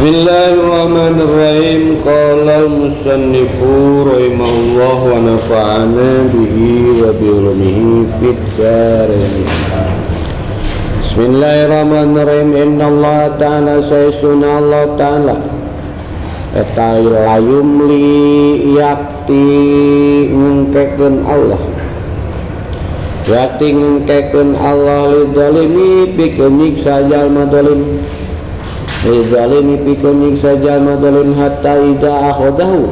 Bismillahirrahmanirrahim. Qala al-musannifu rahimahullah wa nafa'ana bihi wa bi ulumihi fid dharain. Bismillahirrahmanirrahim. Inna Allah ta'ala sayyiduna Allah ta'ala eta layumli yakti ngengkekeun Allah, yakti ngengkekeun Allah lidzalimi pikeun nyiksa jalma zalim, lidzalimi pikeun nyiksa jalma zalim hatta idza akhadahu,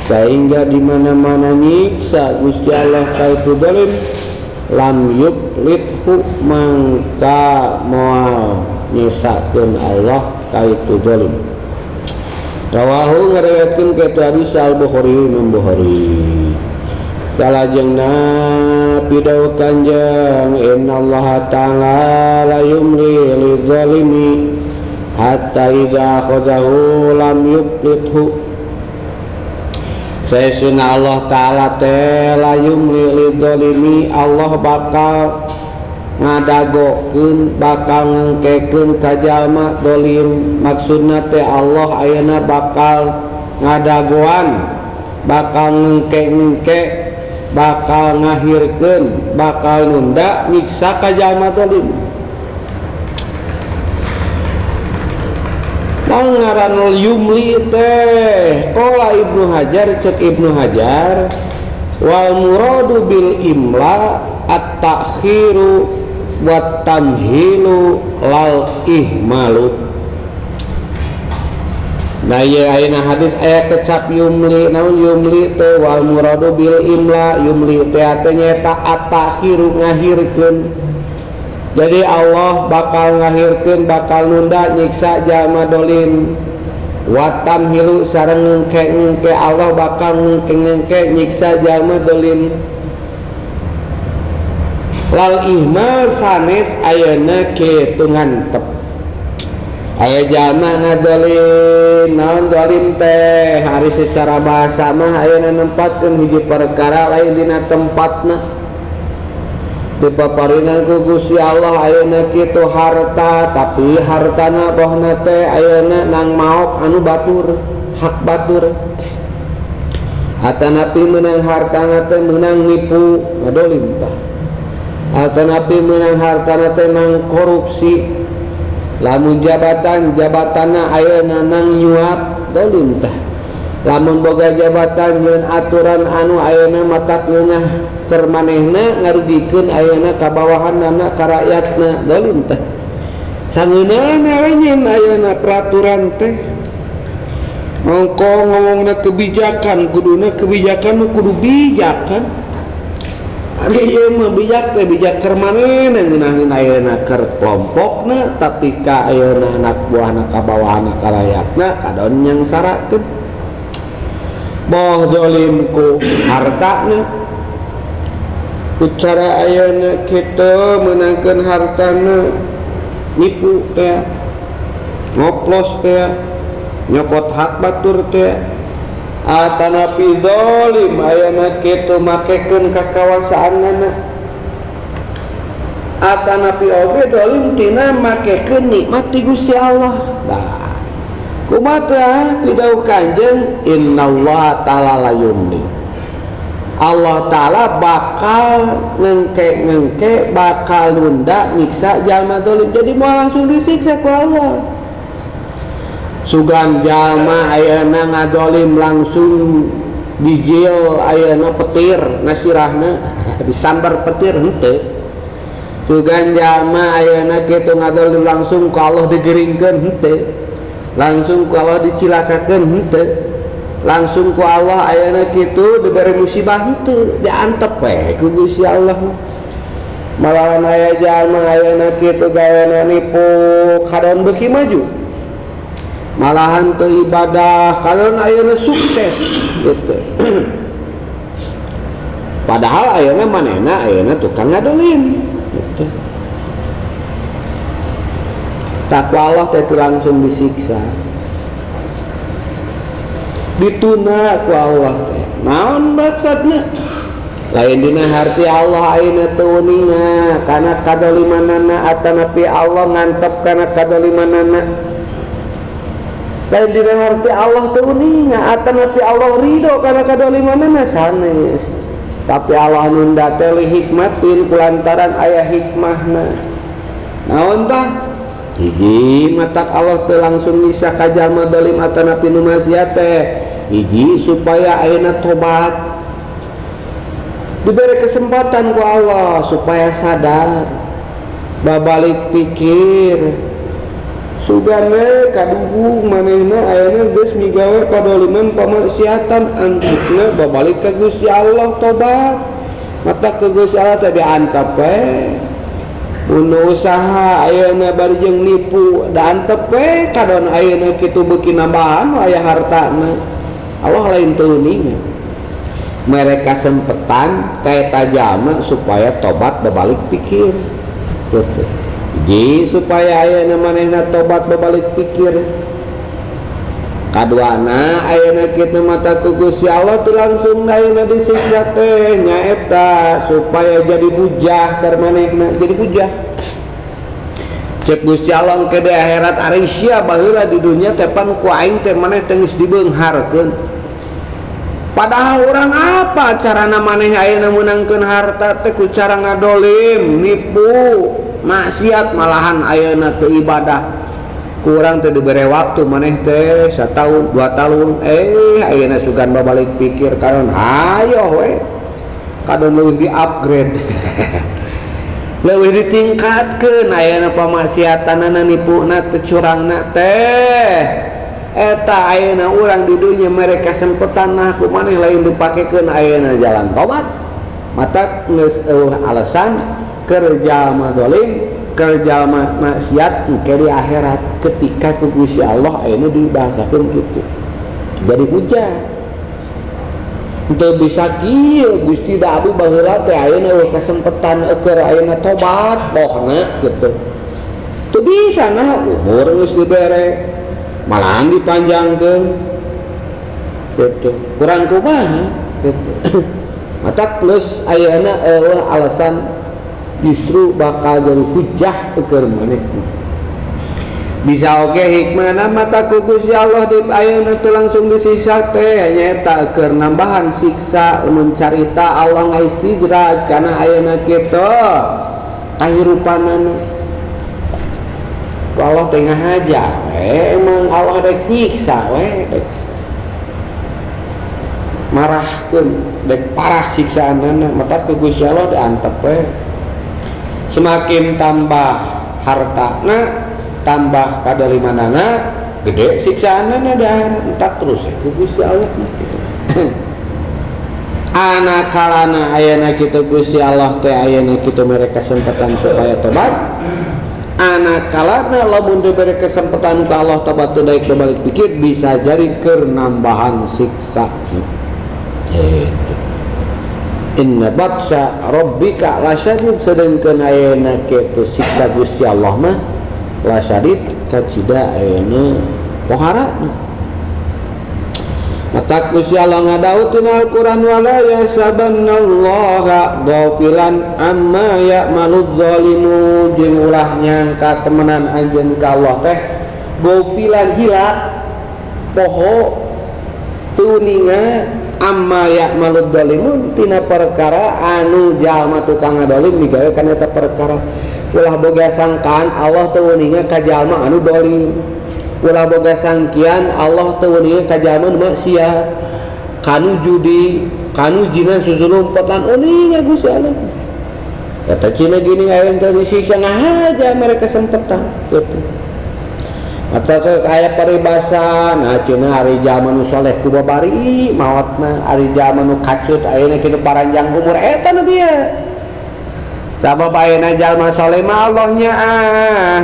sehingga di mana-mana nyiksa Gusti Allah ka itu zalim, lam yublithu mangka moal nyisakeun Allah ka itu zalim. Rawahu ngariwayatkeun ka itu hadis Al-Bukhari, Imam Bukhari. Salajengna pidawuh Kanjeng, innallaha ta'ala la yumli lidzalimi hatta idza akhadahu lam yublithu. Saesuna Allah ta'ala teh la yumli lidzalimi, Allah bakal ngadagokeun, bakal ngengkekeun ka jalma dolim. Maksudna teh Allah ayeuna bakal ngadagoan, bakal ngengke-ngengke, bakal ngahirkeun, bakal nunda nyiksa ka jalma dolim. Naon ngaran yumli teh? Qala Ibnu Hajar, cek Ibnu Hajar, wal muradu bil imla at-ta'khiru wat tamhilu lal ihmalu. Nah ieu ayeuna hadis aya kecap yumli. Naon yumli teh? Wal muradu bil imla, yumli teh ate nyaeta at-ta'khiru, ngahirkeun. Jadi Allah bakal ngahirkeun, bakal nunda nyiksa jalma dolim. Wa tamhilu sareng ngengke-ngengke, Allah bakal ngengke-ngengke nyiksa jalma dolim. Lal ihmal sanes ayeuna kitu ngantep. Aya jalma ngadolim. Naon dolim teh? Hari secara bahasa mah ayeuna nempatkeun hiji perkara lain dina tempatna. Dipaparinan ku Gusti Allah ayeuna kitu harta, tapi hartana bohna teh ayeuna nang maok anu batur, hak batur. Atanapi meunang hartana teh meunang nipu, ngadolim tah. Atanapi meunang hartana teh nang korupsi. Lamun jabatan, jabatanna ayeuna nang nyuap, dolim tah. Lamun boga jabatan jeung aturan anu ayeuna matak ngeunah keur manehna, ngarugikeun ayeuna ka bawahanna, ka rakyatna, dolim tah. Sangeunahna we nyeun ayeuna peraturan teh. Ongko ngomongna kebijakan, kuduna kebijakan nu kudu bijak kan. Ari ieu mah bijak teh bijak keur manehna, ngeunaheun ayeuna keur kelompokna, tapi ka ayeuna anak buahna, ka bawahanna, ka rakyatna kadon yang sarakeun. Boh dolim ku hartana, ku cara ayeuna kitu meunangkeun hartana nipu teh, ngoplos teh, nyokot hak batur teh. Atanapi dolim ayeuna kitu makekeun kakawasaanana. Atanapi oge dolim tina makekeun nikmat ti Gusti Allah. Nah, kumaha pidawuh Kanjeng, innallaha ta'ala la yumli, Allah ta'ala bakal ngengke-ngengke, bakal nunda nyiksa jalma dolim. Jadi mau langsung disiksa ku Allah. Sugan jalma ayeuna ngadolim langsung dijil ayeuna petir nasirahna, disambar petir henteu. Sugan jalma ayeuna kitu ngadolim langsung ku Allah digeringkeun henteu, langsung ku Allah dicilakakeun henteu, langsung ku Allah ayeuna kitu diberi musibah henteu, diantep we ku Gusti Allah. Malahan aya jalma ayeuna kitu gaweana nipu kadon beuki maju, malahan teu ibadah kadon ayeuna sukses gitu. Padahal ayeuna manehna ayeuna tukang ngadolim gitu. Takwa Allah teh langsung disiksa, dituna ku Allah teh. Naon maksudna? Lain dina harti Allah ayeuna teu uninga kana kadolimanana, atanapi Allah ngantep kana kadolimanana. Lain dina harti Allah teu uninga atanapi Allah ridho kana kadolimanna sanes. Tapi Allah nunda teh li hikmatin kulantaran aya hikmahna. Naon tah? Hiji matak Allah teu langsung nyiksa ka jalma dolim atanapi nu maksiat teh. Hiji supaya ayeuna tobat. Diberi kesempatan ku Allah supaya sadar, babalik pikir. Sugane kaduhung manehna ayeuna geus migawe kadoliman pamaksiatan antukna babalik ka Gusti Allah tobat. Mata ke Gusti Allah teh diantep we. Mun usaha ayeuna bari jeung nipu da antep we kadon ayeuna kitu beuki nambahan aya hartana. Allah lain teu uninga. Mereka sempetan ka eta jalma supaya tobat babalik pikir. Gitu. Jadi supaya ayeuna manehna tobat babalik pikir. Kaduana ayeuna kitu mata ku Gusti Allah teu langsung ayeuna disiksa teh nyaeta supaya jadi hujah keur manehna, jadi hujah. Cek Gusti Allah engke di akhirat ari sia baheula di dunya teh pan ku aing teh maneh teh geus dibeungharkeun. Padahal orang apa carana maneh ayeuna meunangkeun harta teh ku cara ngadolim, nipu, maksiat malahan ayeuna teu ibadah. Kurang teh dibere waktu maneh teh satahun 2 tahun ayeuna sugan babalik pikir karon hayo we kadon leuwih di-upgrade. Leuwih ditingkatkeun ayeuna pamaksiatanana nipuna teh curangna teh. Eta ayeuna urang di dunya mere kasempetan nah ku maneh lain dipakekeun ayeuna jalan tobat. Mata geus eueuh alasan keur jalma dolim, keur jalma maksiat engke di akhirat ketika ku Gusti Allah ayeuna dibahasakeun kitu. Jadi hujah. Teu bisa kieu Gusti da abdi baheula teh ayeuna eueuh kasempetan keur ayeuna tobat bohna kitu. Teu bisa nah umur geus dibere malahan dipanjangkeun gitu. Kurang kumaha gitu. Mata plus ayeuna eueuh alasan justru bakal jadi hujah keur maneh. Bisa oge hikmahna mata ku Gusti Allah di ayeuna teu langsung disiksa teh nyaeta keur nambahan siksa lamun carita Allah ngaistidraj kana ayeuna kitu kahirupanana. Ku Allah teh ngahaja we emang Allah rek nyiksa we rek marahkeun rek parah siksaanana mata ku Gusti Allah diantep we. Semakin tambah hartana tambah kadolimanana gede siksaanana di akhirat entak terus ku Gusti Allah mah gitu. Ana kalana ayeuna kitu Gusti Allah teh ayeuna kitu mere kesempatan supaya tobat. Ana kalana lamun diberi kesempatan ku Allah tobat teu daek balik pikir bisa jadi keur nambahan siksa. Gitu. Inna batsya rabbika lasyadid sedengkeun ayeuna kitu siksa Gusti Allah mah lasyadid kacida ayeuna pohara. Mata Gusti Allah ngadawu tina Al-Qur'an wala yasabannallaha ghafilan amma ya'maludz zalimun jeung ulah nyangka temenan anjeun ka Allah teh ghafilan hilap poho teu uninga amma ya'maludz zalimun tina perkara anu jalma tukang ngadolim migawe kana eta perkara. Ulah boga sangkaan Allah teu uninga ka jalma anu dolim. Ulah boga sangkian Allah teu uninga ka jalma nu maksiat, kanu judi, kanu jina susulumpetan uninga Gusti Allah. Kata Cina gini aya teh disiksa ngahaja mereka sempetan gitu. Mata aya paribasa nah Cina ari jalma nu soleh ku babari maotna ari jalma nu kacut ayeuna kitu paranjang umur eta nu bieu. Sabab ayeuna jalma soleh mah Allahnya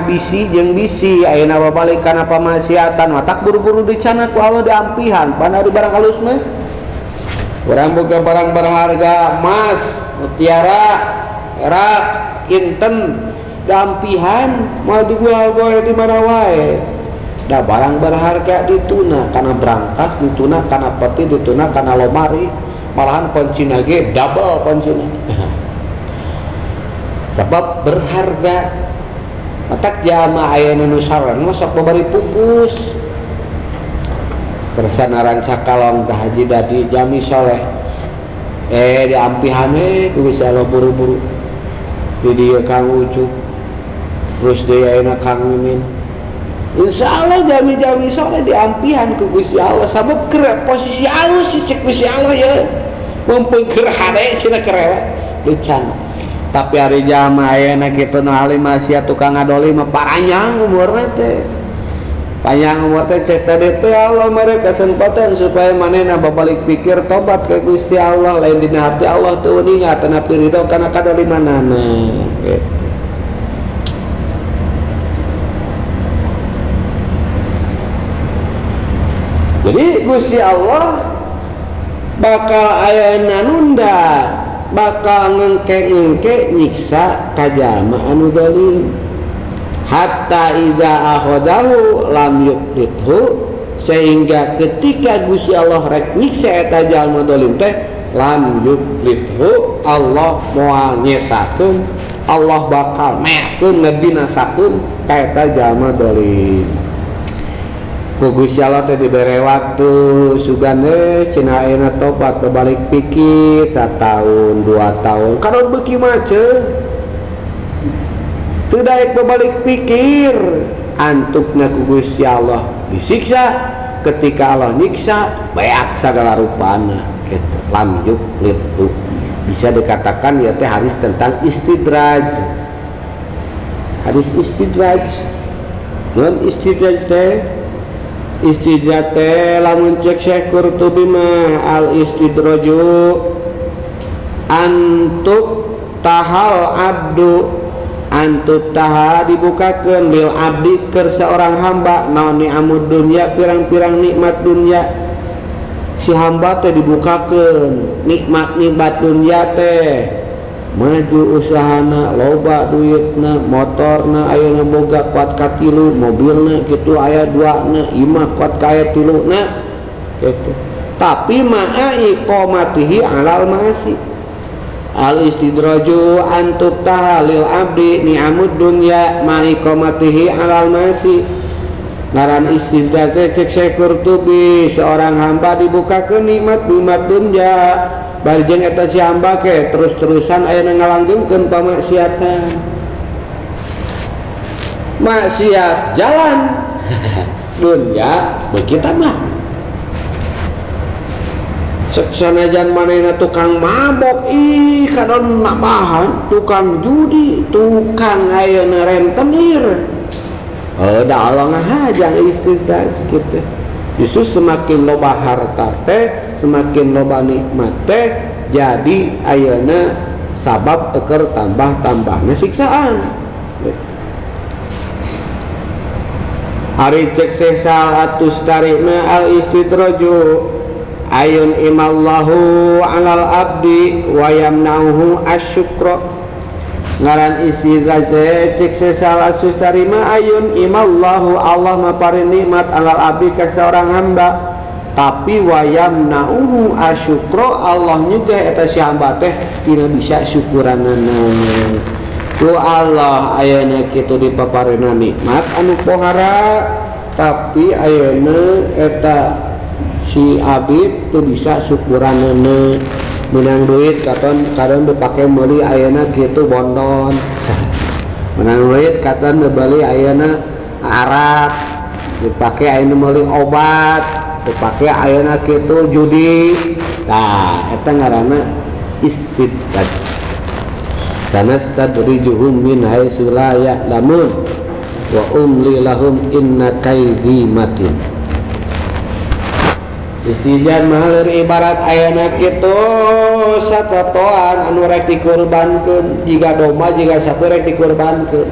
bisi jeung bisi ayeuna babalik kana pamaksiatan matak buru-buru dicana ku Allah diampihan pan ari barang halus mah. Urang boga barang berharga emas, mutiara, perak, inten diampihan moal dijual boleh di mana wae. Da barang berharga dituna kana brangkas, dituna kana peti, dituna kana lomari, malahan kuncina ge double kuncina. Sebab berharga. Matak jalma ayeuna nu sareng mah sok babari pupus. Kersana Rancakalong tah Haji Dadi jami soleh diampihan we ku Gusti Allah buru-buru di dieu Kang Ucup terus deui ayeuna Kang Mimin. Insya Allah jami-jami soleh diampihan ku Gusti Allah sabab keur posisi alus cek Gusti Allah ya mumpung keur hade cenah kerewa decan. Tapi ari jalma ayeuna kitu nu ahli maksiat tukang ngadolim mah paranjang umurna teh. Panjang umur teh cek tadi teh Allah mere kesempatan supaya manehna babalik pikir tobat ke Gusti Allah lain dina hati Allah teu uninga teu ridho kana kadolimanana gitu. Jadi Gusti Allah bakal ayeuna nunda bakal ngengke-ngengke nyiksa ka jalma anu zalim hatta iza akhadahu lam yuqdithu sehingga ketika Gusti Allah rek nyiksa eta jalma zalim teh lam yuqdithu Allah moal nyesakeun Allah bakal meakeun ngebinasakeun ka eta jalma zalim. Ku Gusti Allah teh dibere waktu sugan we cenah ayeuna tobat balik pikir satahun 2 tahun karon beuki macet teu daek balik pikir antukna ku Gusti Allah disiksa ketika Allah nyiksa beak sagala rupana gitu lam yuqlitu bisa dikatakan ya teh hadis tentang istidraj hadis istidraj non istidraj teh istidraj teh lamun cek Syekh Qurtubi mah al istidraju antuk tahal abdu antuk taha dibukakeun lil abdi keur seorang hamba naon ni'amud dunya pirang-pirang nikmat dunya si hamba teh dibukakeun nikmat-nikmat dunya teh maju usahana loba duitna motorna ayeuna boga kuat ka 3 mobilna kitu aya 2 na imah kuat ka aya 3 na kitu tapi ma'a iqamatihi alal ma'asi al istidraju antuk tahalil abdi ni'amud dunya ma'a iqamatihi alal ma'asi ngaran istidraj teh cek Syekh Qurtubi seorang hamba dibukakeun nikmat-nikmat dunya bari jeung eta si hamba ke terus-terusan ayeuna ngalanggengkeun pamaksiatan maksiat jalan dunya beuki tambah sanajan manehna tukang mabok ih kadon nambahan tukang judi tukang ayeuna rentenir da Allah ngahajang istidraj kitu. Justru semakin loba harta teh semakin loba nikmat teh jadi ayeuna sabab eker tambah-tambahna siksaan. Ari cek sesal atus tarikna al istidraju ayun imallahu alal abdi wa yamna'uhu asyukra ngaran istidraj teh cek sesal atus tarima ayun imallahu Allah maparin nikmat alal abdi ka seorang hamba tapi wayamna'uhu asyukra Allah nyegah eta si hamba teh tina bisa syukuranana ku Allah ayeuna kitu dipaparina nikmat anu pohara tapi ayeuna eta si abid teu bisa syukuranana menang duit katon kadon dipake meuli ayeuna kitu bondon menang duit katon dibeli ayeuna arak dipake ayeuna meuli obat dipake ayeuna kitu judi tah eta ngaranna istidraj sanastadrijuhum min haitsu la ya'lamun wa umli lahum inna kaidi matin. Istidraj mah ibarat ayeuna kitu satatoan anu rek dikurbankeun jiga domba jiga sapi rek dikurbankeun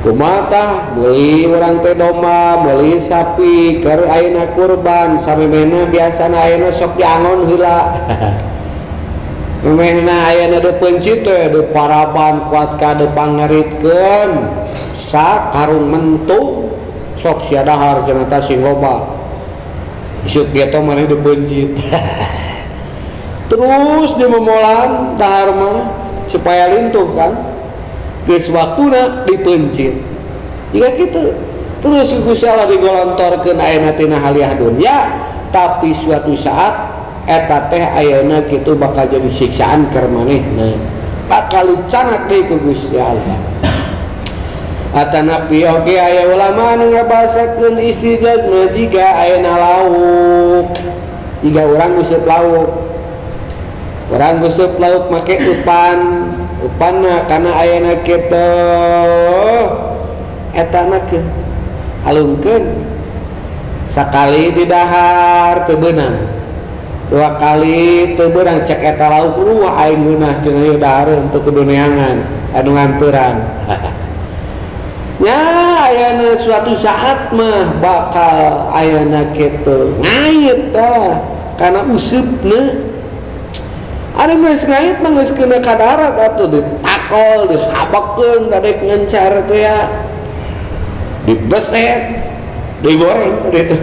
kumaha tah meuli urang teh domba meuli sapi keur ayeuna kurban samemehna biasana ayeuna sok diangon heula memehna ayeuna dipeuncit teh diparaban kuat ka dipangeritkeun sa karung mentu sok sia dahar cenah tah sing loba isuk geto maneh dipeuncit terus dimemolan dahar mah supaya lintuh kan geus waktuna dipeuncit jika kitu Terus ku Gusti Allah digolontorkeun ayeuna tina haliah dunya, tapi suatu saat eta teh ayeuna kitu bakal jadi siksaan keur manehna. Bakal dicanak deui ku Gusti Allah. Atanapi oge aya ulama anu ngabahasakeun istidraj mah jiga ayeuna lauk. Jiga urang nguseup lauk. Urang nguseup lauk make upan. Upanna kana ayeuna kitu etana ke alungkeun sakali didahar teu beunang, dua kali teu beunang, cek eta lauk wah aing ngeunah cenah ieu dahareun teu kuduneangan anu nganturan. Nya ayeuna suatu saat mah bakal ayeuna kitu ngait tah kana useupna. Ada geus ngait mah geus kena ka darat atuh ditakol, dihabakeun dadek ngencar teh ya. Dibeset, digoreng teh ditu.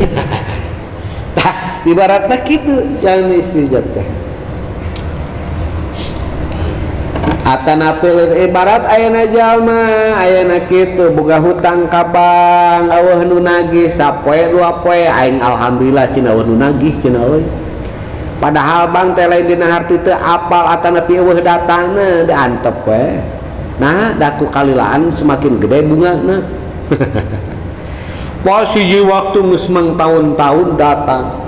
Tah, ibaratna kitu jangan istijab teh. Atanapi ibarat ayeuna jalma ayeuna kitu boga hutang ka bank eueuh nu nagih sapoe dua poe aing alhamdulillah cenah eueuh nu nagih cenah euy. Padahal bank teh lain dina harti teu apal atanapi eueuh datana diantep we. Nah, da ku kalilaan semakin gede bungana. Pas hiji waktu geus mangtaun-taun datang.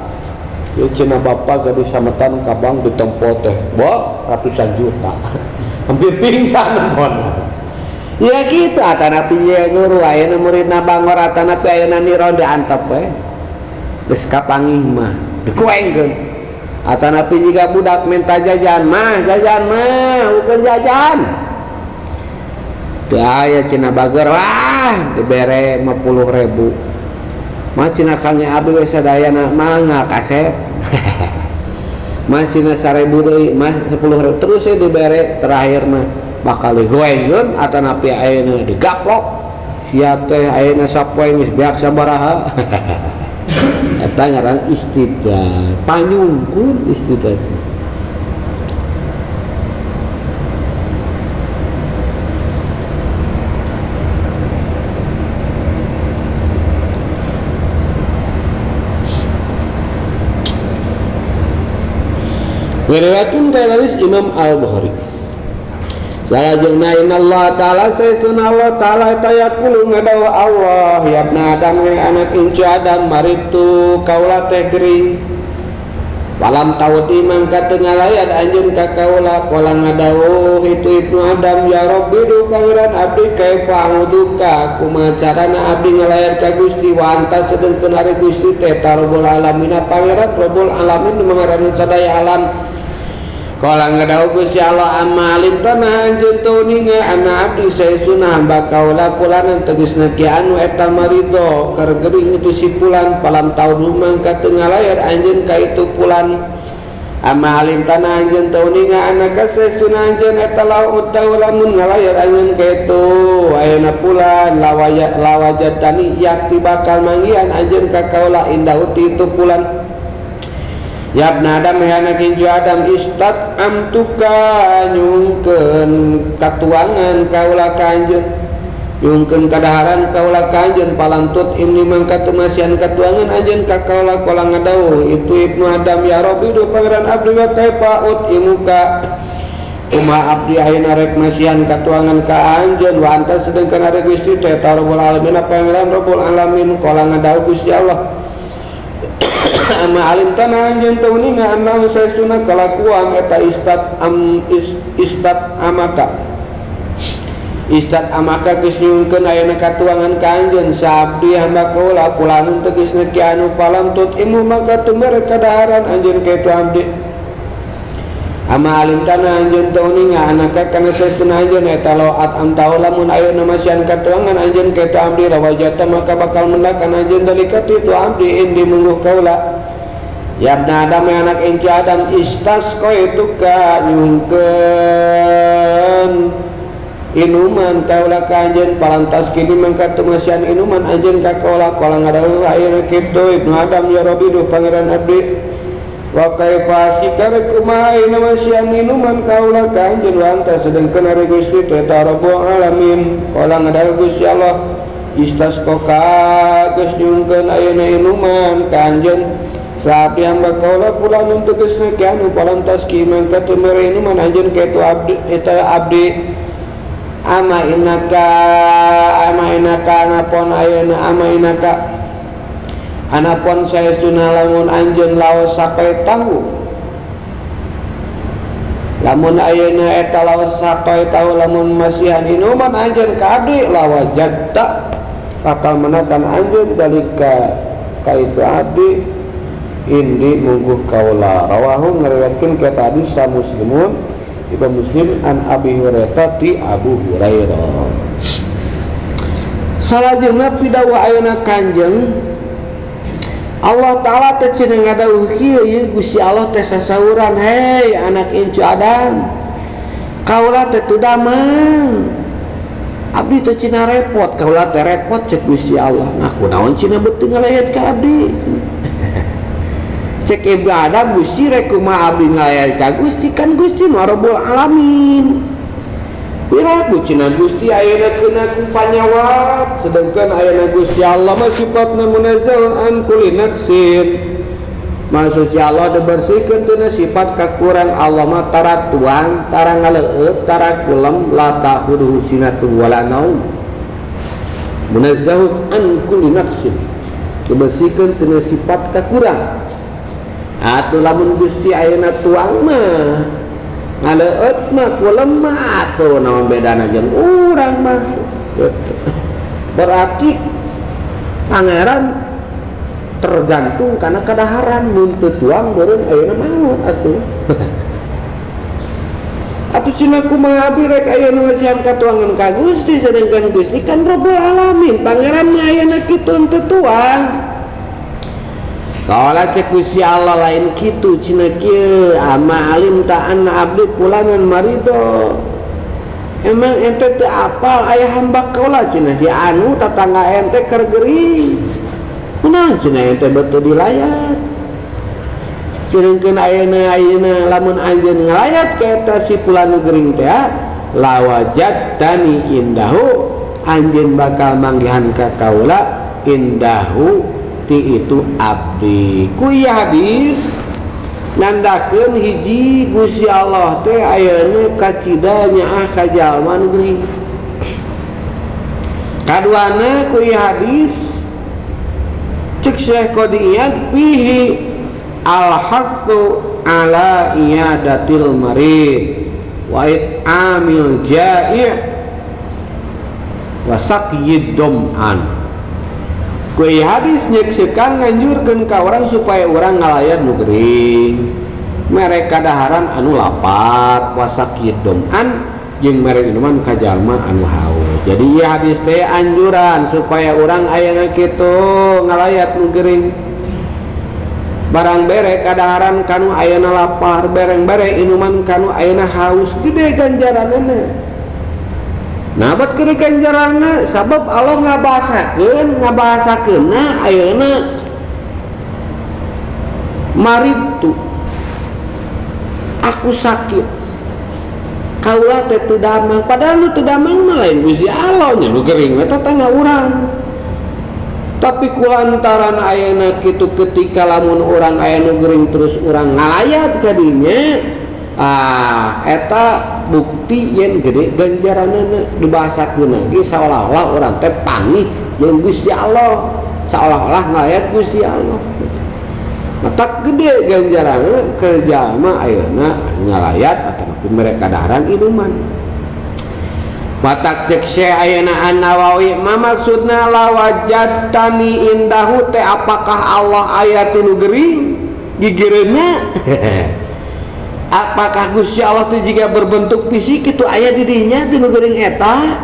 Ieu cenah bapak gaduh sametan ka bank ditempo teh, bo ratusan juta. Hampir pingsan bon. Ya kitu atanapi ye guru ayeuna muridna bangor atanapi ayeuna niron diantep we. Geus kapanggih mah dikuengkeun. Atanapi jika budak minta jajan mah jajan mah bukan jajan. Teu aya cenah bager wah dibere 50.000. Mah cenah kang abdi we sadayana mah kasep. Mah cenah 1.000 deui mah 10.000 terus we dibere terakhir mah bakal digoengkeun atanapi ayeuna digaplok. Sia teh ayeuna sapoe geus beak sabaraha. Eta ngaran istidraj, panyungkun istidraj. Ngeriwayatkeun ka hadis Imam Al-Bukhari. Salajengna inna Allah ta'ala sayyiduna Allah ta'ala tayaqulu ngadawa Allah ya ibna Adam hai anak incu Adam maritu kaula teh gering. Walam tawdi mangka teu ngalayat anjeun ka kaula qala ngadawuh itu ibnu Adam ya Rabbi du pangeran abdi kaifa a'uduka kumaha carana abdi ngalayat ka Gusti wa anta sedengkeun ari Gusti teh Rabbul alamin pangeran Rabbul alamin mangaran sadaya alam. Kala ngadawuh Gusti Allah amma alim tanah anjeun teu ninga anna abdi saestuna hamba kaula pulanan tegasna ki anu eta marido keur gering itu si pulan palam taudu mangka teu ngalayar anjeun ka itu pulan amma alim tanah anjeun teu ninga anna ka saestuna anjeun eta laut tau lamun ngalayar anjeun ka itu ayeuna pulan lawaya lawajatani yakti bakal manggihan anjeun ka kaula indah itu pulan. Ya ibna Adam ya anak incu Adam istat amtuka nyungkeun katuangan kaula ka anjeun nyungkeun kadaharan kaula ka anjeun palantut imni mangka teu masihan katuangan anjeun ka kaula qala ngadawuh itu ibnu Adam ya Rabbi du pangeran abdi wa kaifa utimuka kumaha abdi ayeuna rek masihan katuangan ka anjeun wa anta sedengkeun ari Gusti teh Rabbul alamin pangeran Rabbul alamin qala ngadawuh Gusti Allah ama alim tanah anjeun teu ninga anna saestuna kalakuan eta istat am istat amaka istat amaka geus nyungkeun ayeuna katuangan ka anjeun saabdi hamba kaula pulanun tegasna ki anu palantut imu maka tumere kadaharan anjeun ka itu abdi ama alim tanah anjeun teu ninga anaka kana saestuna anjeun eta laat antau lamun ayeuna masihan katuangan anjeun ka itu abdi rawajata maka bakal mendakan anjeun dalika itu abdi indi mungguh kaula. Ya ibna Adam ya anak incu Adam istasqaituka nyungkeun inuman kaula ka anjeun palantas kini mangka teu masihan inuman anjeun ka kaula qala ngadawuh ayeuna kitu ibnu Adam ya Rabbi duh pangeran abdi wa kaifa askikara kumaha ayeuna masihan inuman kaula ka anjeun wa anta sedengkeun ari Gusti teh Rabbul alamin qala ngadawuh Gusti Allah Istasqoka geus nyungkeun ayeuna inuman ka anjeun saabdi hamba kaula fulanun tegesna ki anu falam taski mangka teu mere inuman anjeun ka itu abdi eta abdi ama innaka anapon ayeuna ama innaka anapon saestuna lamun anjeun laos sakai tahu lamun ayeuna eta laos sakai tahu lamun masihan inuman anjeun ka abdi lawajadta bakal menakan anjeun dalika ka itu abdi indi mungguh kaula. Rawahu ngariwayatkeun ka hadis sa Muslimun Imam Muslim an Abi Hurairah ti Abu Hurairah. Salajengna pidawuh ayeuna Kanjeng Allah Ta'ala teh cenah ngadawuh kieu ieu Gusti Allah teh sasauran, hei anak incu Adam, kaula teh teu damang, abdi teh cenah repot, kaula teh repot cek Gusti Allah. Nah kunaon cenah beuteung ngalayat ka abdi? Cek Ibnu Adam, Gusti rek kumaha abdi ngalayat ka Gusti, kan Gusti mah Rabbul Alamin. Piraku cenah Gusti ayeuna keuna ku panyawat, sedangkan ayeuna Gusti Allah mah sifatna munazzahun an kulli naqsin. Maksud si Allah dibersihkeun tina sifat kakurang. Allah mah tara tuang, tara ngaleueut, tara kulem, la ta'khudhuhu sinatun wala naum. Munazzahun an kulli naqsin. Dibersihkeun tina sifat kakurang. Atuh lamun Gusti ayeuna tuang mah ngaleueut mah kulem mah atuh naon bedana jeung urang mah. Berarti pangeran tergantung karena kadaharan, mun teu tuang beureun ayeuna maot atuh. Atuh cenah kumaha abdi rek ayeuna masihan katuangan ka Gusti, sedangkan Gusti kan Rabbul Alamin, pangeran mah ayeuna kitu teu tuang. Kala cek Gusti Allah lain kitu cenah kieu, ama alim ta anna abdi fulanan marido. Emang ente teu apal aya hamba kaula cenah si anu tatangga ente keur gering. Kunaon cenah ente betul dilayat. Sedangkan ayeuna ayeuna lamun anjeun ngalayat ka eta si fulan nu gering teh lawajadtani indahu, anjeun bakal manggihan ka kaula indahu ti itu abdi. Ku ieu hadis nandakeun hiji Gusti Allah teh ayeuna kacida nyaah ka jalma nu gering. Kaduana ku ieu hadis cek Syekh Qadiyad fihi al-hassu ala iyadatil marid wa it'amil ja'i' wa saqyid dom'an. Ku ieu hadis nyeksekan nganjurkeun ka urang supaya urang ngalayan nu gering, mere kadaharan anu lapar, wa saqyid dom'an jeung mere minuman ka jalma anu haus. Jadi ieu hadis teh anjuran supaya urang ayeuna kitu ngalayat nu gering, barang bere kadaharan kanu ayeuna lapar, bereng bere inuman kanu ayeuna haus, gede ganjaranna. Nah, bat gede ganjaranna sabab Allah ngabahasakeunna ayeuna maritu, aku sakit, kaula teh teu damang, padahal nu teu damang mah lain Gusti Allah nya, nu gering we tetangga urang. Tapi kulantaran ayeuna kitu ketika lamun urang aya nu gering terus urang ngalayat kadinya, eta bukti yen gede ganjaranna. Dibahasakeun lagi seolah-olah urang teh panggih jeung Gusti Allah, seolah-olah ngalayat Gusti Allah. Matak gede ganjaranna keur jalma ayeuna ngalayat atau mereka kadaharan inuman. Matak cek Syekh ayeuna An-Nawawi ma maksudna lawajadtani indahu teh, apakah Allah aya tinu gering gigireunna? Apakah Gusti Allah teh jika berbentuk fisik itu aya di dinya tinu gering eta?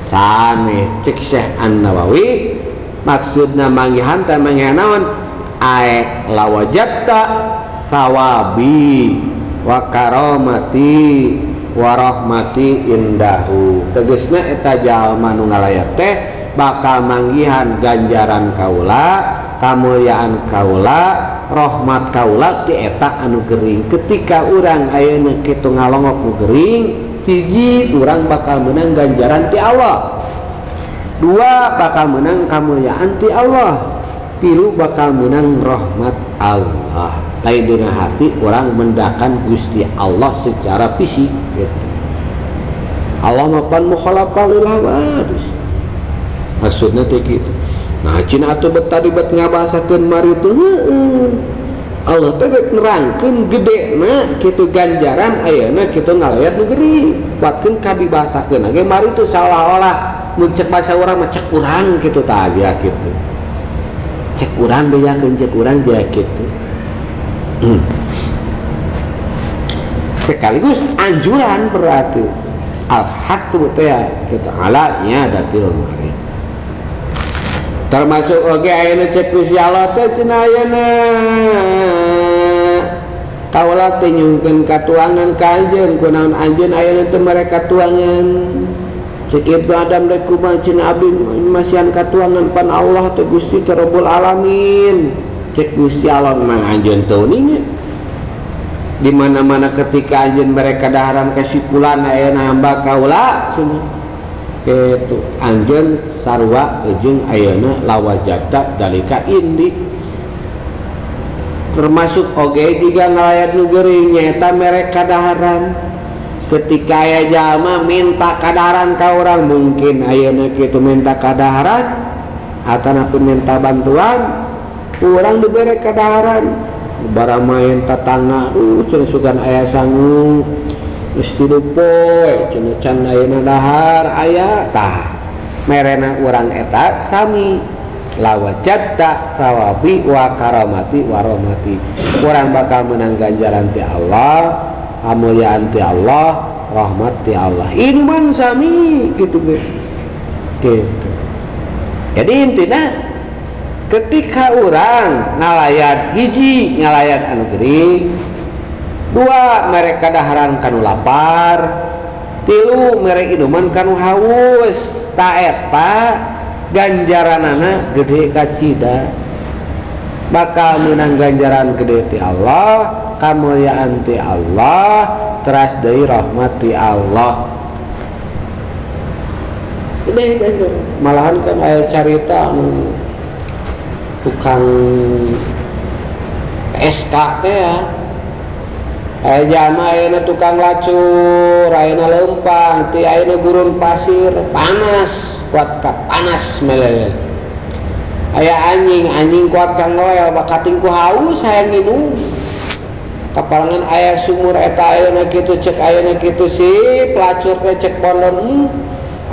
Sanes cek Syekh An-Nawawi maksudna manggihan teh manggihan naon? Ae lawajadta sawabi wa karamati wa rahmati indahu. Tegesna eta jalma nu ngalayat teh bakal manggihan ganjaran kaula, kamulyaan kaula, rahmat kaula ti eta anu gering. Ketika urang ayeuna kitu ngalongok nu gering, hiji urang bakal menang ganjaran ti Allah. Dua, bakal menang kamuliaan ti Allah. Tilu, bakal menang rahmat Allah. Lain dina hati orang mendakan Gusti Allah secara fisik gitu. Allah mapan mukhalafah lil hawadis. Maksudnya teh kitu. Nah cina atuh bet tadi bet ngabahasakeun mari teh heueuh. Allah teh bet nerangkeun gedena kitu ganjaran ayeuna kitu ngalayat nu gering. Kuatkeun ka dibahasakeun ge mari teh seolah-olah mun cek bahasa urang mah cek urang kitu tah aya kitu. Cek urang bejakeun cek urang ja kitu. Sekaligus anjuran berarti al-hasu teh kitu ala iyadatil marid. Termasuk oge ayeuna cek Gusti Allah teh cenah ayeuna kaula teh nyungkeun katuangan ka anjeun kunaon anjeun ayeuna teh mereka tuangan. Cek Ibnu Adam rek kumaha cenah abdi masihan katuangan pan Allah teh Gusti teh Rabbul Alamin. Cek Gusti Allah mang anjeun teu uninga. Di mana-mana ketika anjeun mereka daharan kesimpulan ayeuna hamba kaula cenah. Kitu anjeun sarua jeung ayeuna lawajata dalika indi. Termasuk oge jiga ngalayat nu geuring nyaeta mereka daharan. Ketika aya jalma minta kadaharan ka urang mungkin ayeuna kitu minta kadaharan atanapi minta bantuan urang dibere kadaharan. Baramain tatangga aduh cenah sugan aya sangu geus tilu poe cenah can ayeuna dahar aya tah merena urang eta sami lawajadta sawabi wa karamati wa rahmati. Urang bakal menang ganjaran ti Allah, kamuliaan ti Allah, rahmat ti Allah. Inuman sami gitu ge. Gitu. Jadi intinya ketika urang ngalayat hiji ngalayat anu gering, dua mereka daharan kanu lapar, tilu mere inuman kanu haus, ta eta ganjaranana gede kacida. Bakal menang ganjaran gede ti Allah, kamuliaan ti Allah, teras deui rahmat ti Allah. Gede ganjaran. Malahan kan aya carita anu tukang SK teh ya. Aya jalma ayeuna tukang lacur, ayeuna leumpang, ti ayeuna gurun pasir, panas, kuat ka panas meleleh. Aya anjing, anjing kuat ka ngelel, bakating ku haus hayang nginum. Kapalangan aya sumur eta ayeuna kitu cek ayeuna kitu si pelacur teh cek bondon,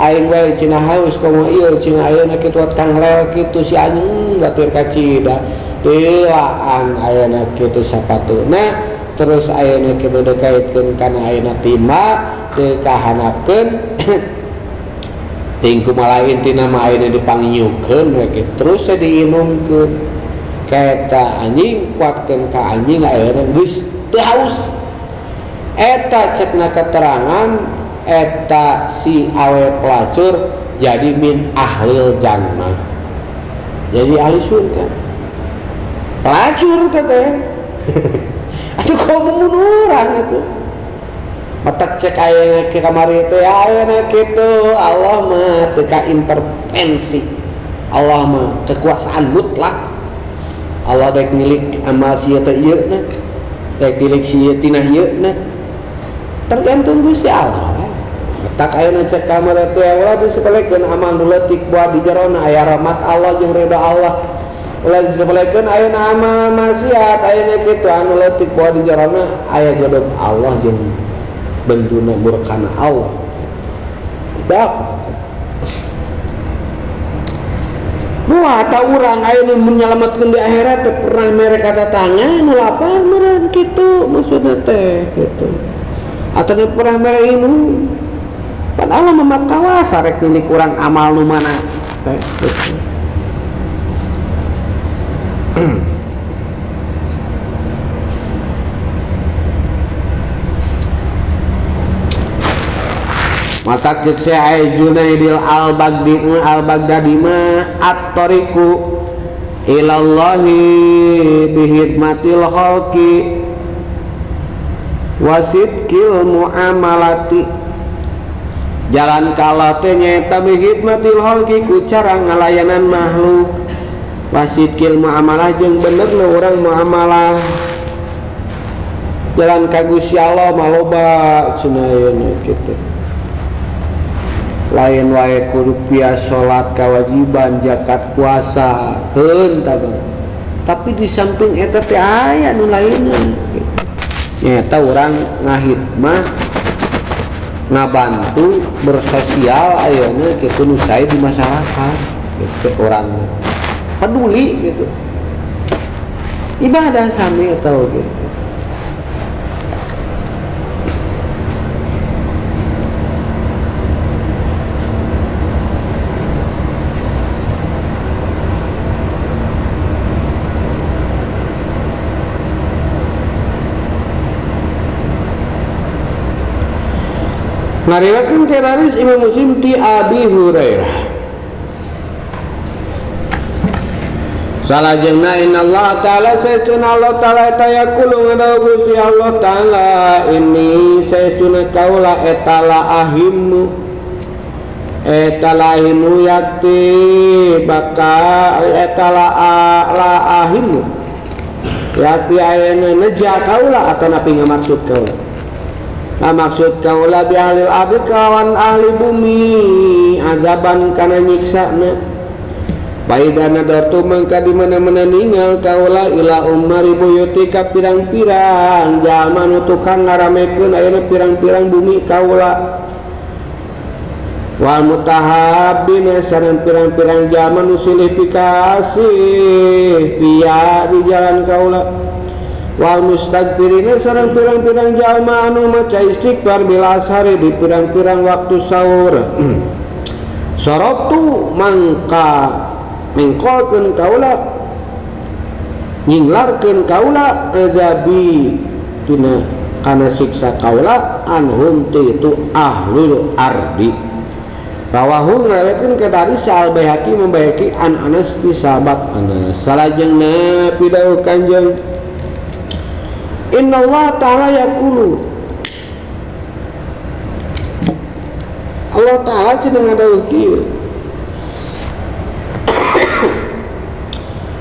aing wae cenah haus komo ieu cenah ayeuna kitu kuat ka ngelel kitu si anjing batir kacida. Dilaan ayeuna kitu sapatuna terus ayeuna kitu dikaitkeun kana ayeuna timah dikahanapkeun ting kumaha intina mah ayeuna dipangiukeun we kitu terus diinumkeun ka anjing kuatkeun ka anjing ayeuna geus teu haus. Eta cekna keterangan eta si awe pelacur jadi min ahlil jannah, jadi ahli surga pelacur teh. Atuh kau membunuh orang itu matak cek ayeuna ke kamari teh ayeuna kitu Allah mah teu ka intervensi, Allah mah kekuasaan mutlak. Allah dek milik amal sia teh ieu na, dek milik sia tina ieu na, tergantung Gusti Allah. Tak ayeuna cek kamari teh ulah disepelekeun amal nu leutik buat di jerona aya rahmat Allah jeung ridho Allah. Ulah disepelekeun ayeuna amal maksiat ayeuna kitu anu leutik buat di jerona aya jodoh Allah jeung benduna murkana Allah. Dak. Wah, ta urang ayeuna mun nyalametkeun di akhirat teh pernah mere katatangga nu lapar meureun kitu maksudna teh kitu. Atau nu pernah mere inum. Pan Allah mah kawasa rek milik urang amal nu mana teh kitu. Mata cek saya Junaidil al-Baghdadi al-Baghdadi ma at-tariqu ilallahi bihidmatil khalqi wasidqil muamalati. Jalan ka Allah teh nyaeta bi khidmatil khalqi ku cara ngalayanan makhluk. Wasidkil muamalah jeung benerna urang muamalah. Jalan ka Gusti Allah mah loba cenah ayeuna kitu. Lain wae kudu pias salat kewajiban, zakat, puasa, keun tah. Tapi di samping eta teh aya nu lainna gitu. Nyaeta urang ngahidmah, ngabantu bersosial ayeuna kitu nu sae di masyarakat gitu urang peduli gitu. Ibadah sami eta oge. Ngariwayatkeun ke hadis Imam Muslim ti Abi Hurairah. Salajengna innallaha ta'ala saestuna Allah ta'ala eta yaqulu ngadawuh Gusti Allah ta'ala ini saestuna kaula eta la ahimu eta la ahimu yakti baka eta la ahimu yakti ayeuna neja kaula atanapi ngamaksud kaula. Nah, maksud kaula bi ahlil ardi kawan ahli bumi azaban kana nyiksana. Baidana datu mangka di mana-mana ningal kaula ila umari buyuti ka pirang-pirang jalma nu tukang ngaramekeun ayeuna pirang-pirang bumi kaula. Wal mutahabbina sareng pirang-pirang jalma nu silih pikasih pia di jalan kaula. Wal mustagfirina sareng pirang-pirang jalma anu maca istighfar bil ashari di pirang-pirang waktu sahur. Sorobtu mangka mengkolkeun kaula nyinglarkeun kaula azabi tina kana siksa kaula anhum ti itu ahlul ardi. Rawahu ngariwayatkeun ka tadi Sal Baihaqi membaiki an Anas ti sahabat Anas. Salajengna pidawuh Kanjeng Inna Allah ta'ala yaqulu Allah ta'ala cenah ngadawuh kieu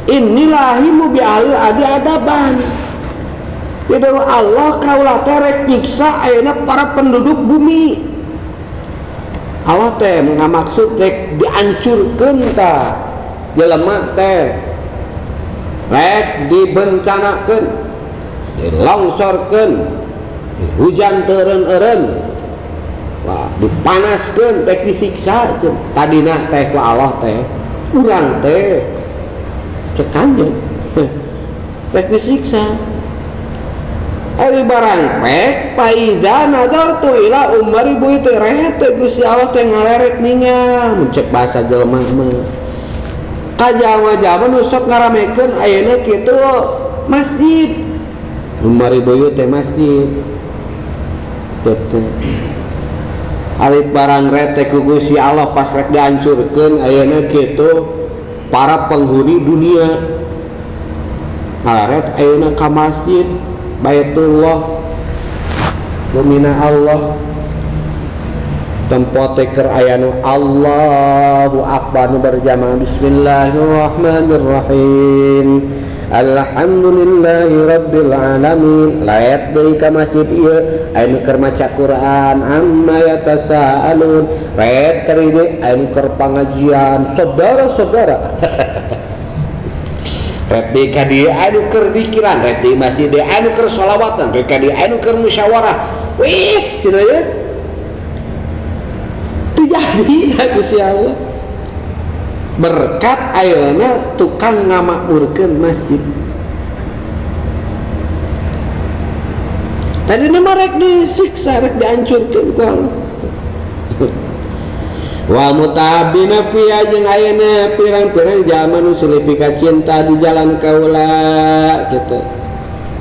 Inilahimu bi ahlil adi adaban. Pidawuh Allah kaula teh rek nyiksa ayeuna para penduduk bumi. Allah teh ngamaksud rek diancurkeun tah jelema teh rek dibencanakeun, dilongsorkeun, dihujan teureun-eureun, wah dipanaskeun, rek disiksa. Tadina teh ku Allah teh urang teh cek kanjeng rek disiksa. Ari barang pek paiza nadartu ila umari buyut rete Gusti Allah teh ngalerek ningal mun cek bahasa jelema mah. Ka jalma-jalma nu sok ngaramekeun ayeuna kitu masjid. Umari buyut teh masjid. Teu. Ari barang rete ku Gusti Allah pas rek dihancurkeun ayeuna kitu para penghuni dunia. Ngalaret ayeuna ka masjid Baitullah bumina Allah tempat keur aya nu Allahu Akbar nu berjamaah bismillahirrahmanirrahim alhamdulillahi rabbil alamin laet deui ka masjid ieu aya nu keur maca Quran amma yatasaalun laet ka dieu aya nu keur pangajian saudara-saudara ret deui ka dieu anu keur dikiran ret deui masjid deui anu keur sholawatan ret ka dieu anu keur musyawarah wih cenah ye teu jadi da Gusti Allah berkat ayeuna tukang ngamakmurkeun masjid tadina mah rek disiksa rek dihancurkeun ku Allah. Wa mutabina fiha jeung ayeuna pirang-pirang jalma nu silih pikacinta di jalan kaula kitu.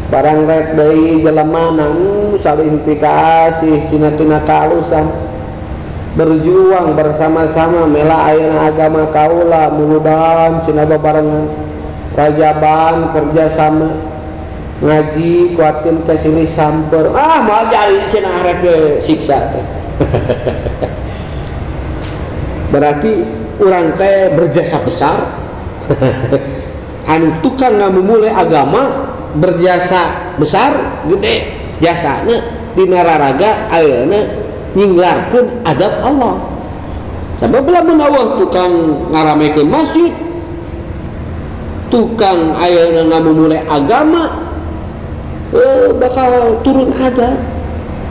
Barang rek deui jelema nu saling pikaasih cina-tina kaalusan berjuang bersama-sama mela ayeuna agama kaula muludan cina babarengan rajaban kerjasama ngaji kuatkeun ka silih samper ah moal jadi cenah rek siksa teh. Berarti urang teh berjasa besar. Anu tukang ngamumule agama berjasa besar gede jasana dina raraga ayeuna nyinglarkeun azab Allah. Sabab lamun Allah tukang ngaramekeun masjid, tukang ayeuna ngamumule agama, bakal turun azab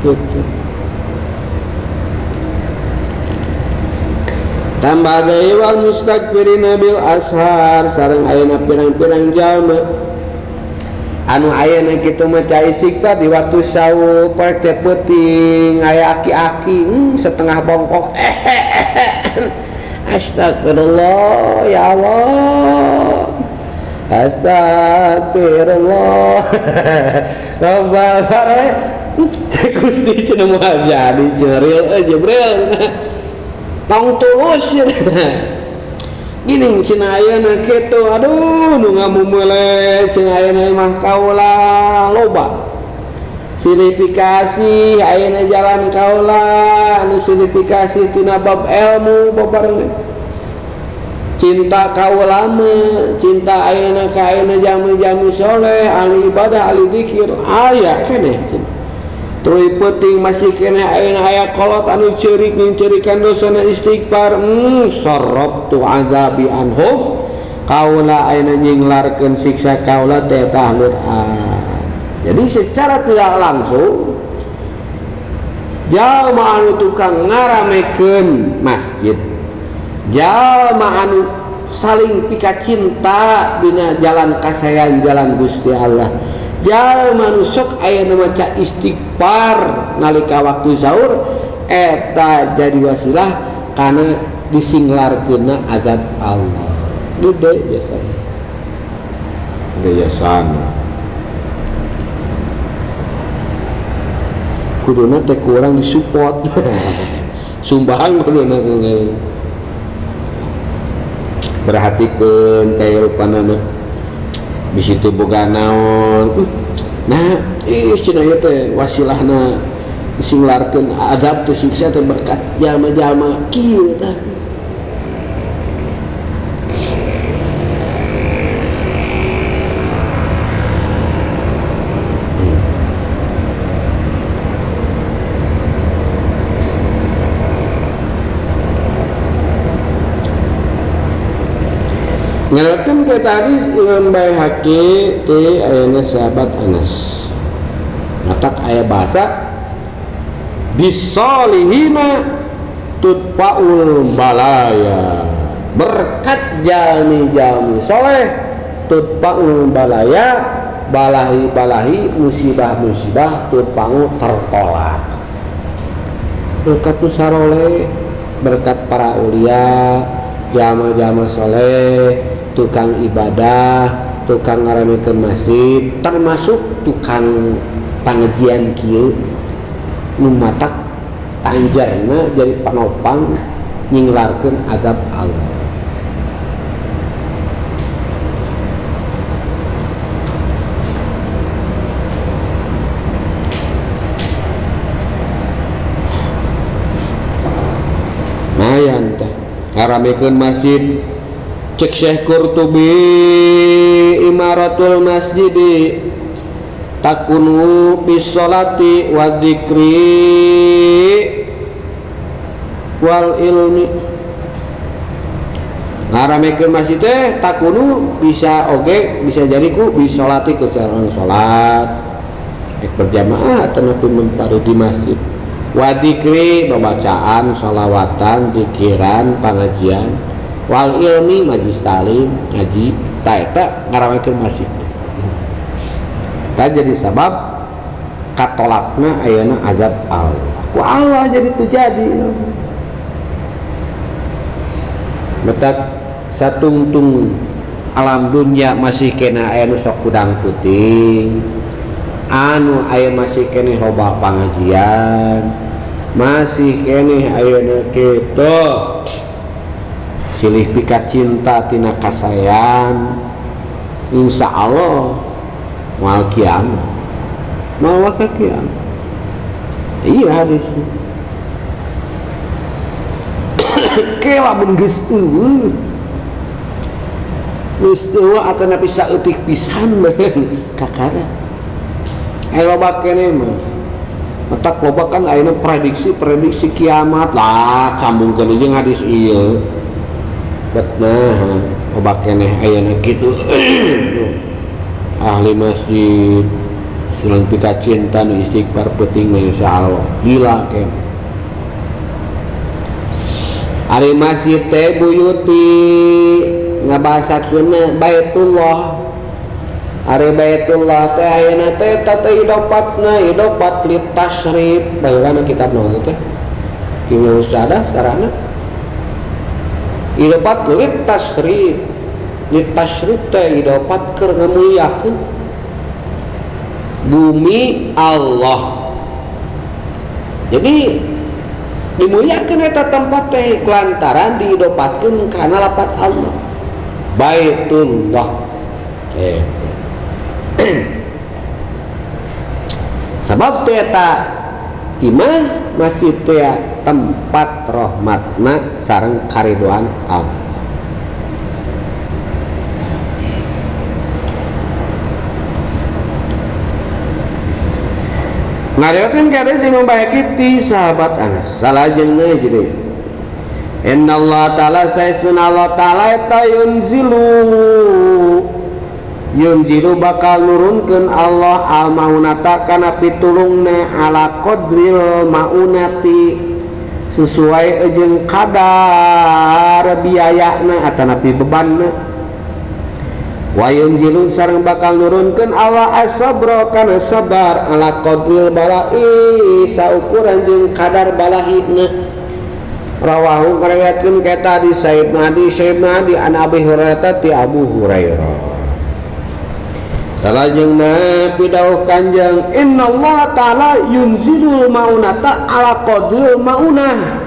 gitu. Tambah deui wal mustakbirina bil ashar sareng ayeuna pirang-pirang jalma anu ayeuna kitu maca istighfar di waktu sahur poek teh peuting aya aki-aki setengah bongkok. Astagfirullah ya Allah, astagfirullah. Loba sare cek Gusti cenah moal jadi cenah real Jibril tong tulus gini cenah ayeuna kitu aduh nu ngamumule cenah ayeuna mah kaula loba silifikasi ayeuna jalan kaula anu silifikasi tina bab ilmu babareng cinta kaula mah cinta ayeuna ka ayeuna jami-jami soleh ahli ibadah ahli zikir aya keneh cenah. Tuluy peuting masih keneh ayeuna aya kolot anu ceurik ngincerikan dosana istighfar sarabtu azabi anhum kaula ayeuna nyinglarkeun siksa kaula teh tahlur. Jadi secara tidak langsung jalma anu tukang ngaramekeun masjid, jalma anu saling pika cinta dina jalan kasayan jalan Gusti Allah, jalma nu sok ayeuna maca istighfar nalika waktu sahur eta jadi wasilah kana disinglarkeunna azab Allah. Gede biasana. Gede biasana. Kuduna teh kurang disupport. Sumbang kuduna teh. Perhatikeun kahirupanana. Di situ boga naon. Nah, ih cenah ieu teh wasilahna singlarkeun azab teh siksa teh berkat jalma-jalma kieu tah. Ngerakeun ke tadi Imam Baihaqi ti ayeuna sahabat Anas. Matak aya bahasa bisolihina tutfaul balaya. Berkat jalmi-jalmi soleh tutfaul balaya, balahi-balahi musibah-musibah tutfangu tertolak. Berkat nu saroleh, berkat para ulia, jalma-jalma soleh, tukang ibadah, tukang ngaramekeun masjid, termasuk tukang pangajian kieu nu matak tanjarna jadi penopang nyinglarkeun azab Allah. Mayan teh ngaramekeun masjid. Cek Syekh Qurtubi imaratul masjidi takunu bis-sholati wa dzikri wal ilmi. Ngaramekeun masjid teh takunu bisa oge bisa jadi ku bis-sholati ku cara salat rek berjamaah atau nepi di masjid, wa dzikri babacaan sholawatan zikiran pengajian, wal ilmi majlis talim ngaji ta eta ngaramekeun masjid. Ta jadi sabab katolakna ayeuna azab Allah. Ku Allah jadi terjadi. Betak satungtung alam dunia masih kena aya nu sok hudang peuting, anu aya masih keneh loba pangajian, masih keneh ayeuna kitu silih pika cinta tina kasayan, insya Allah moal kiamat, moal waka kiamat. Iya hadisnya. Engke lamun geus eueuh. Geus eueuh atanapi saeutik pisan meureun kakara. Aya loba keneh mah. Matak loba kan ayeuna prediksi-prediksi kiamat lah sambungkeun jeung hadis ieu. Bet nah loba keneh ayeuna kitu. Ahli masjid sulan pika cinta nu istighfar penting insyaallah gila keneh. Ari masjid teh buyuti ngabahasakeun Baitullah. Ari Baitullah teh ayeuna teh eta teh idopatna idopat li tasyrif. Baheulana kitab naon teh? Kimia Usada sarana. Idopat li tasyrif. Li tasyrif teh idopat keur ngamuliakeun bumi Allah. Jadi dimuliakeun eta tempat teh lantaran diidopatkeun kana lapat Allah. Baitullah. Sabab teh eta imah masjid teh tempat rahmatna sareng karidoan Allah. Ngariwayatkeun ka hadis Imam Baihaqi ti sahabat Anas salajengna jadi Inna Allah ta'ala saestuna Allah ta'ala eta yunzilu bakal nurunkeun Allah al-maunata kana pitulungna ala qadril maunati sesuai jeung kadar biayana atanapi bebanna. Wa yunzilu sareng bakal nurunkeun Allah as-sabra kana sabar ala qadril bala'i saukuran jeung kadar balahina. Rawahu ngariwayatkeun ka tadi Sayyidina Adi Sayyidina Adi an Abi Hurairah ti Abu Hurairah. Salajengna pidauh Kanjeng innallaha ta'ala yunzilul maunata ala qadril maunah.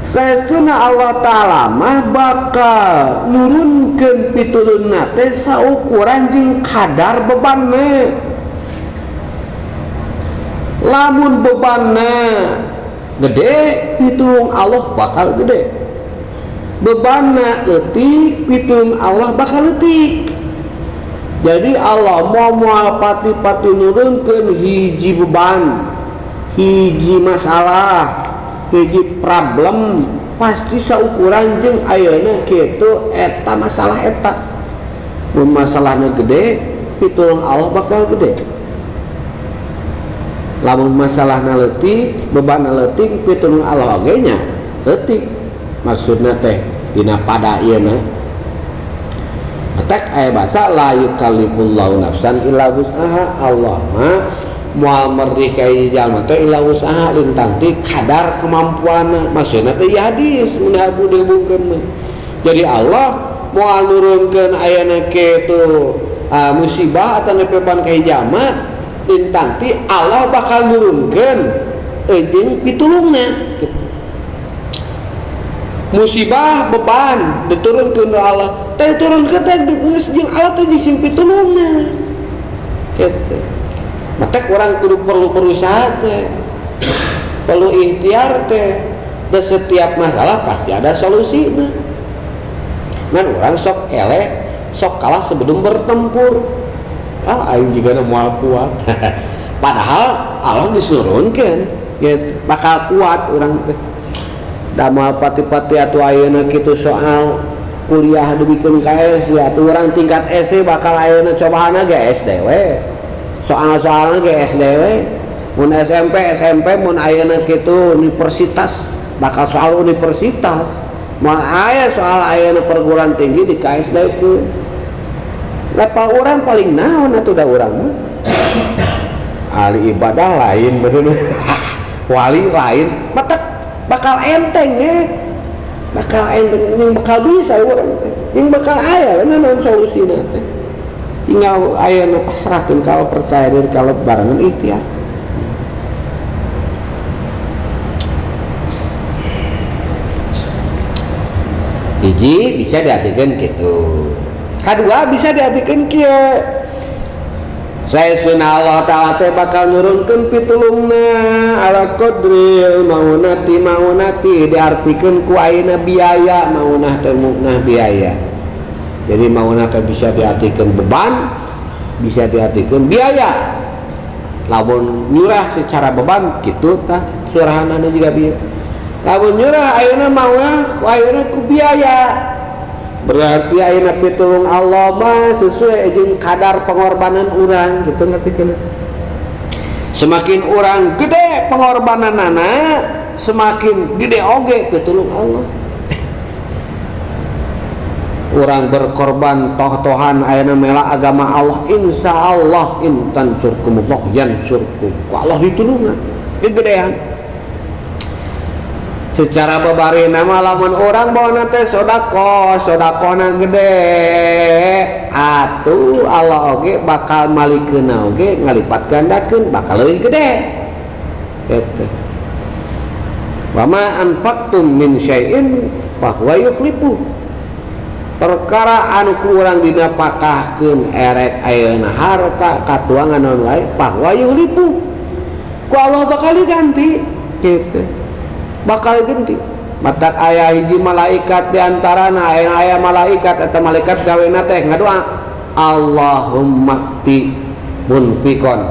Saestuna Allah ta'ala mah bakal nurunkeun pitulunna teh saukuran jeung kadar bebanna. Lamun bebanna gede, pitulung Allah bakal gede. Bebanna leutik, pitulung Allah bakal leutik. Jadi Allah mau moal pati-pati nurunkeun hiji beban, hiji masalah, hiji problem, pasti saukuran jeung ayeuna kitu eta masalah eta. Mun masalahna gede, pitulung Allah bakal gede. Lamun masalahna leutik, bebanna leutik, pitulung Allah oge nya leutik. Maksudna teh dina pada ieu na. Matak aya basa la yukallifullahu nafsan illa wus'aha. Allah mah moal merdih ka hiji jalma teh illa wus'aha lintang ti kadar kemampuanna. Maksudna teh ieu hadis mun dihubungkeun mah. Jadi Allah moal nurunkeun ayana kitu musibah atau beban ka hiji jalma lintang ti Allah bakal nurunkeun jeung pitulungna gitu. Musibah beban diturunkeun ku Allah teh turunkeun teh geus jeung Allah teh disim pitulungna gitu. Matak urang kudu perlu berusaha teh, perlu ikhtiar teh. Dan setiap masalah pasti ada solusina. Ngan urang sok eleh, sok kalah sebelum bertempur. Ah aing jigana moal kuat. Padahal Allah disurunkeun gitu, bakal kuat urang teh. Da moal pati-pati atuh ayeuna kitu soal kuliah dibikeun ka SD atuh urang tingkat SD bakal ayeuna cobaanna ge SD we. Soal-soalna ge SD we. Mun SMP SMP, mun ayeuna kitu universitas bakal soal universitas. Mun aya soal ayeuna perguruan tinggi di KSD ku. Level urang paling naon atuh da urang mah. Ahli ibadah lain bener. Wali lain, matak bakal enteng ya. Bakal enteng yang bakal bisa urang teh. Yang bakal aya we naon solusina teh. Tinggal aya nu pasrahkeun kalau percaya diri kalau barengan ikhtiar. Hiji bisa diartikan gitu. Kedua bisa diartikan kieu. Saestuna Allah Ta'ala teh bakal nurunkeun pitulungna ala qadril maunati maunati diartikeun ku ayeuna biaya maunah teh munah biaya. Jadi maunah teh bisa diartikeun beban, bisa diartikeun biaya. Lamun nyurah secara beban kitu tah surahanana juga bieu. Lamun nyurah ayeuna maunah ku ayeuna ku biaya. Berarti ayeuna pitulung Allah mah sesuai jeung kadar pengorbanan urang gitu ngartikeun. Semakin urang gede pengorbananana, semakin gede oge pitulung Allah. Urang berkorban toh-tohan ayeuna mela agama Allah, insyaallah in tansurkumullah yansurkum. Ku Allah ditulungan, gegedean. Secara babari nama lamun orang bawa teh sodakoh, sodakohna gede atuh Allah oge bakal malikeunna oge ngalipat gandakeun bakal leuwih gede gitu. Wa ma anfaqtum min syai'in fahuwa yukhlifu. Perkara anu ku urang dinapakahkeun erek ayeuna harta katuangan naon wae fahuwa yukhlifu, ku Allah bakal diganti gitu. Bakal ganti. Matak aya hiji malaikat di antarana aya aya malaikat eta malaikat gawena teh ngadoa Allahumma ti munfikon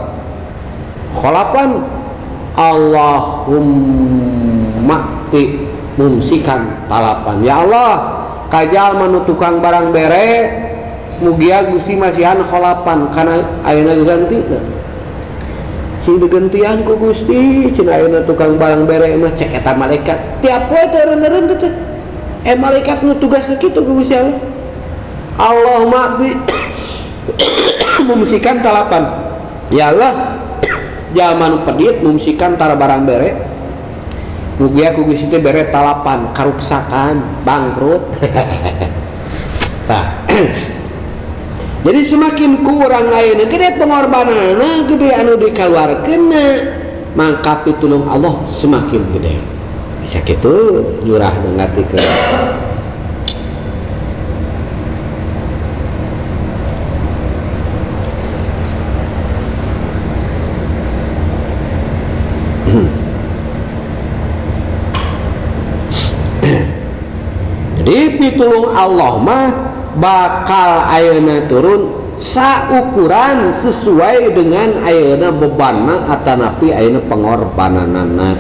kholapan Allahumma ti mumsikan talapan. Ya Allah kajal manu tukang barang bere mugia Gusti masihan kholapan kana ayeuna ganti sing digentian ku Gusti cenah ayeuna tukang barang bere mah cek eta malaikat tiap poe teh eureun-eureun teh malaikat nu tugasna kitu ku Gusti Allah. Allahumma bi mumsikan talapan. Ya Allah jalma nu pedit mumsikan tara barang bere mugia ku Gusti teh bere talapan karuksakan bangkrut. Tah jadi semakin kurang ayeuna gede pengorbananna gede anu dikaluarkeunna mangka pitulung Allah semakin gede. Bisa kitu nyurah ngartikeun. Jadi pitulung Allah mah bakal ayeuna turun saukuran sesuai dengan ayeuna bebanna atanapi ayeuna pengorbananana.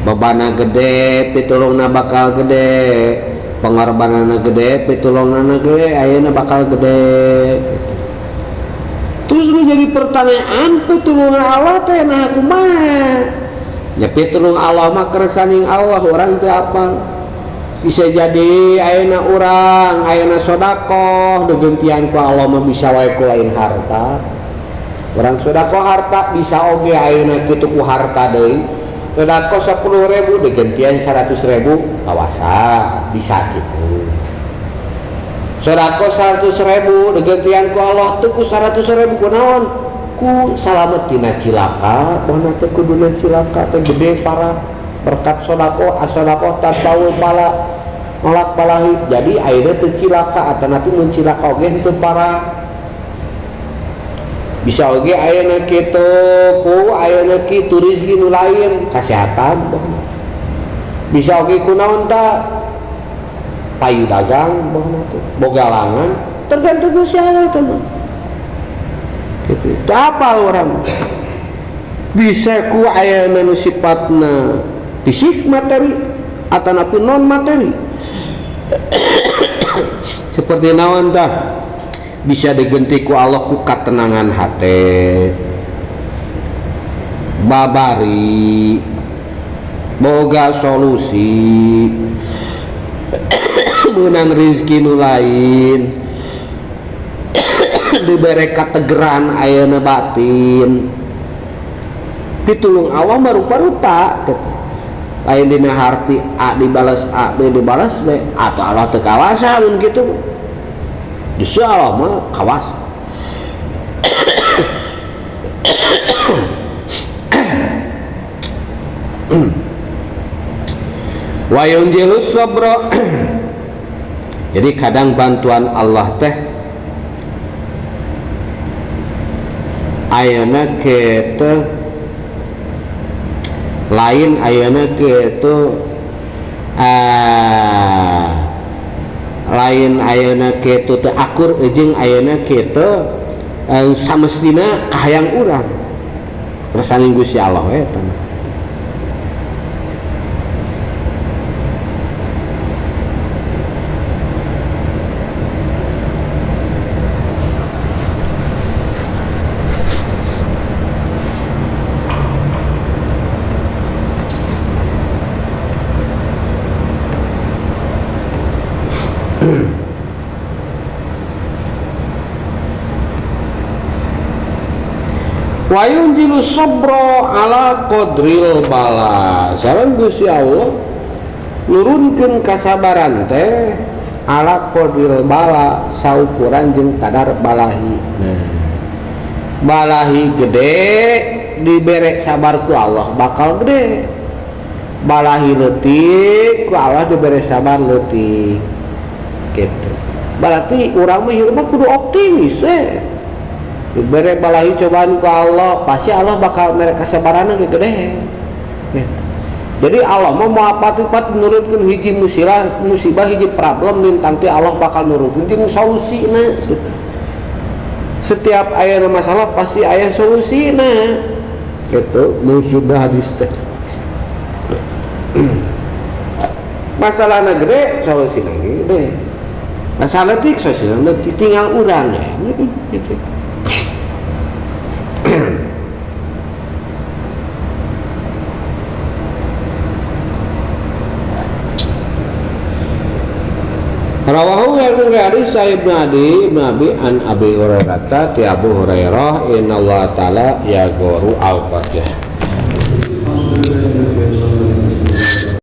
Bebanna gede pitulungna bakal gede, pengorbananna gede pitulunganna gede, ayeuna bakal gede gitu. Terus nu jadi pertanyaan pitulungan Allah teh nah kumaha? Nya pitulung Allah mah kersaning Allah urang teh apa? Bisa jadi ayeuna urang ayeuna sodakoh digentian ku Allah mah bisa wae ku lain harta. Urang sodakoh harta bisa oge ayeuna kitu ku harta deui. Sodakoh 10.000 digentian 100.000 kawasa bisa kitu. Sodakoh 100.000 digentian ku Allah teu ku 100.000 kunaon? Ku salamet tina cilaka, mana teh kuduna cilaka teh gede parah. Berkat sodakoh asodakoh tanpaul bala nolak balahi jadi ayeuna teu cilaka atanapi mun cilaka oge teu parah. Bisa oge ayeuna kitu ku ayeuna kitu rezeki nu lain kasehatan bisa oge ku naon ta payu dagang bohna teh bogalangan tergantung Gusti Allah teh mah kitu teu apal urang bisa ku ayeuna nu sifatna fisik materi atanapi non materi. Seperti naon tah bisa digenti ku Allah ku katenangan hate babari boga solusi meunang rezeki nu lain dibere kategeran ayeuna batin pitulung Allah mah rupa-rupa gitu. Lain dina harti A dibalas A, B dibalas B, atau Allah teu kawasa mun kitu. Justru Allah mah kawasa. Wa yunjilus sabra. Jadi kadang bantuan Allah teh Ayeuna kitu lain ayeuna kitu lain ayeuna kitu teu akur jeung ayeuna kitu samestina kahayang urang kersane Gusti Allah eta mah. Wa yunzilu sabra ala qadril bala. Sareng Gusti Allah nurunkeun kasabaran teh ala qadril bala saukuran jeung kadar balahi. Nah, balahi gede dibere sabar ku Allah bakal gede. Balahi leutik ku Allah dibere sabar leutik. Gitu. Berarti urang mah hirup kudu optimis we. Dibere balahi cobaan ku Allah, pasti Allah bakal mere kasabaranna ge gede. Gitu. Jadi Allah mah moal pati-pati nurunkeun hiji musibah hiji problem lintang teh Allah bakal nurunkeun jeung solusina. Gitu. Setiap aya masalah pasti aya solusina. Gitu, maksudna hadis teh. Masalahna gede, solusina gede. Masalah leutik, solusina leutik, tinggal urang ya. Gitu. Rawahu hadis Sa'id bin Adi bin Abi an Abi Hurairah ti Abu Hurairah inna Allah ta'ala yaghuru al-Fatihah.